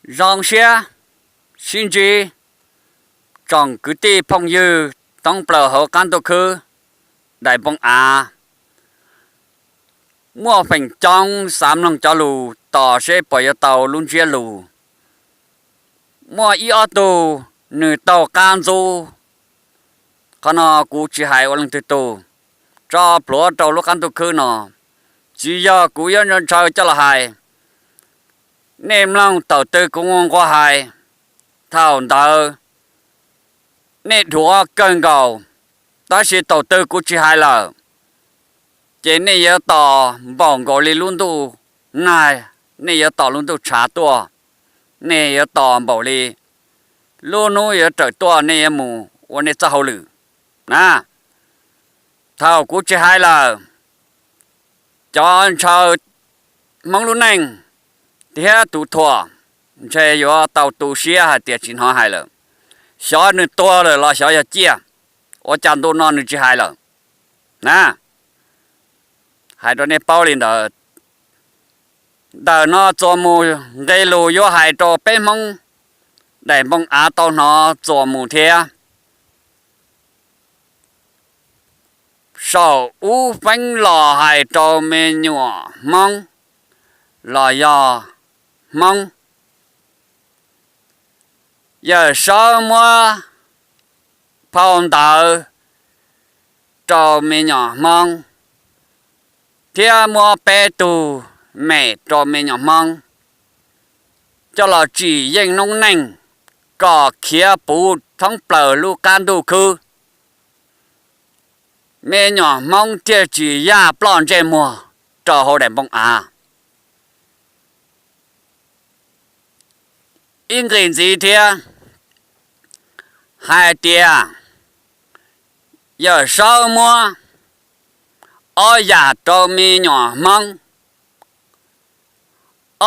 Zoo siab sib ntsib tsoom kwv tij phooj ywg thoob plaws hauv qab ntuj khwb daim npoo av. Muaj feem coob xav mloog cov lus tos seb puas yuav tau lub ntsiab lus. Muaj ib ob tug nws taug qab ntxub, qhov no kuv tsis hais ua leej twg tug, tso plhuav rau lub qab ntuj khwb no. Tsis yog kuv yuav ntshaw coj los hais, nej mloog thaum twg kuv nquag hais, thaum ntawd nej dhuav kawg nkaus, tab sis thaum twg kuv tsis hais lawm, ces nej yuav tos npaum nkaus li lub ntuj nag, nej yuav tos lub ntuj tshav tuaj, nej yuav tos npaum li lub hnub yuav rawm tuaj nej yuav mus ua nej txoj hauj lwm na. Thaum kuv tsis hais lawm, cov ntshaw Hmoob lub neej thiab tus thuam ntshe yuav tau tu siab hais tias tsis hnov hais lawm. Xyov nws tuag lawm los xyov yog ciaj, ua cas ntu no nws tsis hais lawm na. Hais rau nej paub li ntawd. Ntawm no txuas mus nqe lus yuav hais rau peb Hmoob daim npoo av tau hnov txuas mus thiab. Saum ub feeb los hais rau me nyuam Hmoob los yog Hmoob, Yawm Saub muab phau ntawv rau me nyuam Hmoob thiab muab peb tug mem rau me nyuam Hmoob coj los tsim yeej noob neej kom khiav puv thoob plaws lub qab ntuj khwb. Me nyuam Hmoob thiaj tsis yaj ploj ntsej muag rau hauv daim npoo av. Ib nqe ntxiv thiab hais tias Yawm Saub muab ob yam rau me nyuam Hmoob.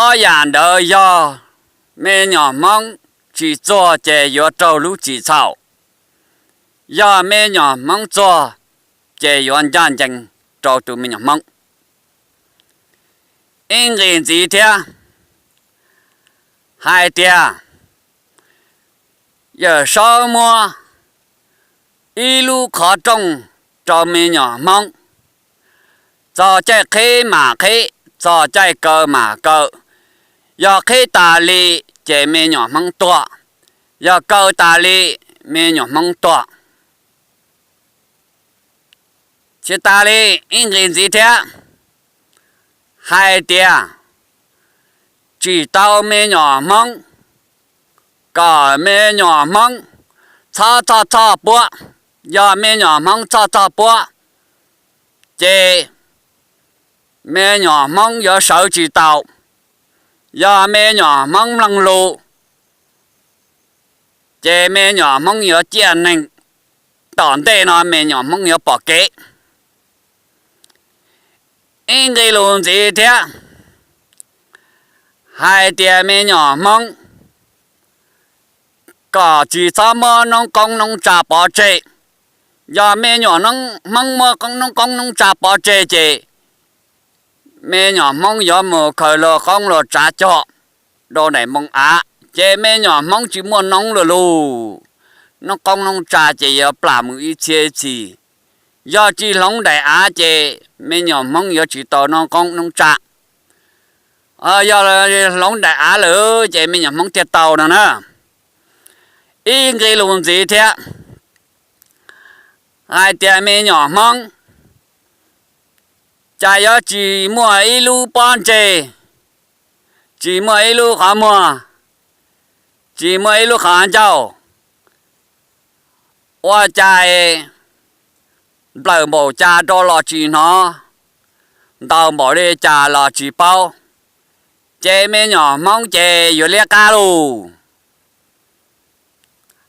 Ob yam ntawd yog me nyuam Hmoob tsis txuag ces yuav raug lub txim txhaum, yog me nyuam Hmoob txuag ces yuav ncaj ncees rau tus me nyuam Hmoob. Ib nqe ntxiv thiab hais tias Yawm Saub muab ib lub qhov rooj rau me nyuam Hmoob, txog caij qhib mam qhib, txog caij kaw mam kaw. Yog qhib tas li ces me nyuam Hmoob tuag, yog kaw tas li me nyuam Hmoob tuag. Tsis tas li, ib nqe ntxiv thiab hais tias tsim tau me nyuam Hmoob kom me nyuam Hmoob txhob txhoj txhoj puab. Yog me nyuam Hmoob txhoj txhoj puab ces me nyuam Hmoob yuav sawv tsis tau. Yog me nyuam Hmoob mloog lus ces me nyuam Hmoob yuav ciaj neeg, tom ntej no me nyuam Hmoob yuav pom kev. Ib nqe lus ntxiv thiab hais tias me nyuam Hmoob kom tsis txhob muab noob qoob noob tsa pov tseg. Yog me nyuam Hmoob muab noob qoob noob tsa pov tseg ces me nyuam Hmoob yuav mus khaws luag qoob luag tsa cog rau daim npoo av, ces me nyuam Hmoob tsis muaj noob lawm lauj. Noob qoob noob tsa ces yuav plam mus ib txhia ib txhis. Yog tsis hloov daim av ces me nyuam Hmoob yuav tsis tau noob qoob noob tsa. Yog hloov daim av lawm ces me nyuam Hmoob thiaj tau no na. Ib nqe lus ntxiv thiab hais tias me nyuam Hmoob cas yuav tsis muaj ib lub pob ntseg, tsis muaj ib lub qhov muag, tsis muaj ib lub qhov ncauj, ua cas nplawm npaum cas rau los tsis hnov, ntaus npaum li cas los tsis paub, ces me nyuam Hmoob ces yuav liab qab lauj.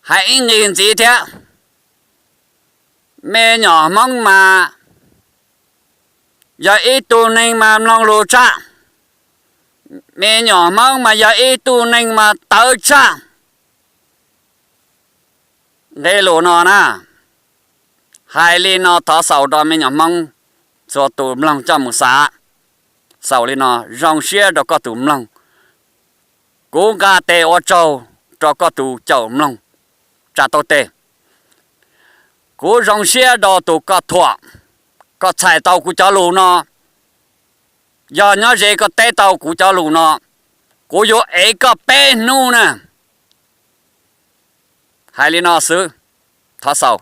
Hais ib nqe ntxiv thiab, me nyuam Hmoob mas yog ib tug neeg mas mloog lus tshaj, me nyuam Hmoob mas yog ib tug neeg mas tawv tshaj. Nqe lus no na, hais li no thov xaus rau me nyuam Hmoob txhua tus mloog coj mus xav. Xaus li no, zoo siab rau koj tus mloog. Kuv nqa tes ua tsaug rau koj tus caum mloog tsa tau tes. Kuv zoo siab rau tus koj thuam, koj txhais tau kuv cov lus no. Yog nyob ze koj teb tau kuv cov lus no, kuv yuav ev koj peb hnub na. Hais li no xwb, thov xaus.